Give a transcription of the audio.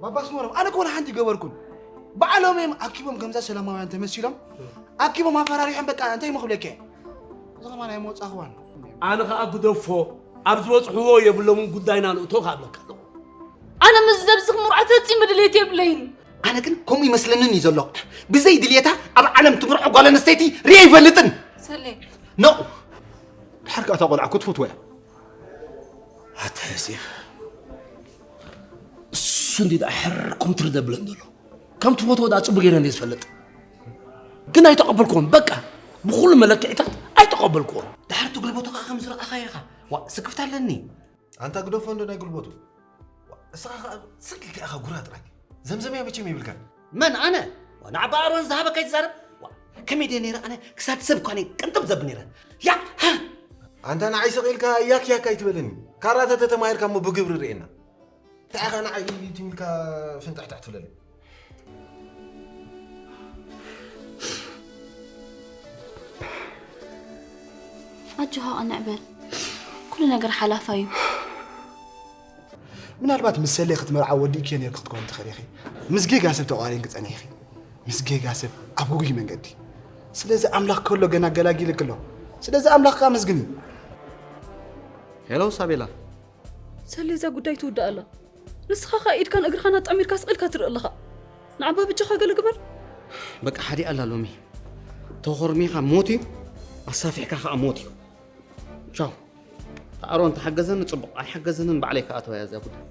ባባ ኣስመሮም፣ ኣነ እኮ ወላ ሓንቲ ገበርኩን። ባዕሎም እዮም ኣኪቦም ከምዛ ሰላማውያን ተመሲሎም ኣኪቦም ኣፈራሪሖም። በቃ እንታይ መኽብለከ? እዚ ኸማን ኣይመውጻኽዋን። ኣነ ኸኣ ግደፎ፣ ኣብ ዝበጽሕዎ የብሎምን፣ ጉዳይና ንእቶ ክብለካ ኣለኹ። ኣነ ምስ ዘብዝኽ ምርዖ ፈጺሙ ድሌት የብለይን። ኣነ ግን ከምኡ ይመስለንን እዩ ዘሎ። ብዘይ ድልየታ ኣብ ዓለም ትምርዖ ጓል ኣንስተይቲ ርየ ኣይፈልጥን። ሰሌ። ኖ። ድሓር ከኣ እታ ቆልዓ ክትፈትዎ እያ። ኣታ ዮሴፍ፣ እሱ እንዲ ደኣ ሕር ኩምትር ዘብለን ዘሎ። ከም ትፈትዎ ደኣ ጽቡቕ ገይረ እንደ ዝፈልጥ። ግን ኣይተቐበልክዎን። በቃ፣ ብኹሉ መለክዒታት ኣይተቐበልክዎን። ድሓር ትግልበቶ ከኣ ከም ዝረኣኻዮ ኢኻ። ዋ፣ ስክፍታ ኣለኒ። ኣንታ ግደፎ እንዶ ናይ ጉልበቱ። ዋ፣ እስኻ ኸኣ ስቕ ኢልካ ኢኻ ጉራ ጥራይ። ዘምዘምያ መቸም የብልካን። መን ኣነ? ዋ፣ ንዓባ ኣሮን ዝሃበካ ይትዛረብ? ዋ፣ ከመይ ድየ ነይረ ኣነ ክሳድ ሰብ እኳ ነይ ቅንጥብ ዘብል ነይረ። ያ! ሃ! ኣንታ ንዓይ ስቕ ኢልካ ያክ ያክ ኣይትበለኒ። ካራተ ተተማሂርካ እሞ ብግብሪ ርእየና። እንታይ ኢኻ ንዓይ ኢሉ ትም ኢልካ ፍንጥሕጥሕ ትብለለይ? ኣጆኻ ቅንዕ በል፣ ኩሉ ነገር ሓላፋ እዩ። ምናልባት ምስ ሰሌ ክትመርዓ ወዲእክዮ ነይርኪ ክትኮኒ ትኽእሊ ኢኺ። ምስ ጌጋ ሰብ ተቋሪንኪ ጸኒሕኺ። ምስ ጌጋ ሰብ ኣብ ግጉይ መንገዲ። ስለዚ ኣምላኽ ከሎ ገና ገላጊልኪ ኣሎ። ስለዚ ኣምላኽካ ኣመስግኒ። ሄሎ ሳቤላ። ሰሌ እዛ ጉዳይ ትውዳእ ኣላ። ንስኻ ኸኣ ኢድካን እግርኻን ኣጣሚርካ ስቕ ኢልካ ትርኢ ኣለኻ። ንዓባ ብጃኻ ገለ ግበር። በቃ ሓዲኣ ኣላ ሎሚ። ተኾርሚኻ ሞት እዩ፣ ኣሳፊሕካ ኸኣ ሞት እዩ። ቻው። ኣሮን ተሓገዘኒ ጽቡቕ፣ ኣይሓገዘንን ባዕለይ ክኣትዋ እያ እዛ ጉዳይ።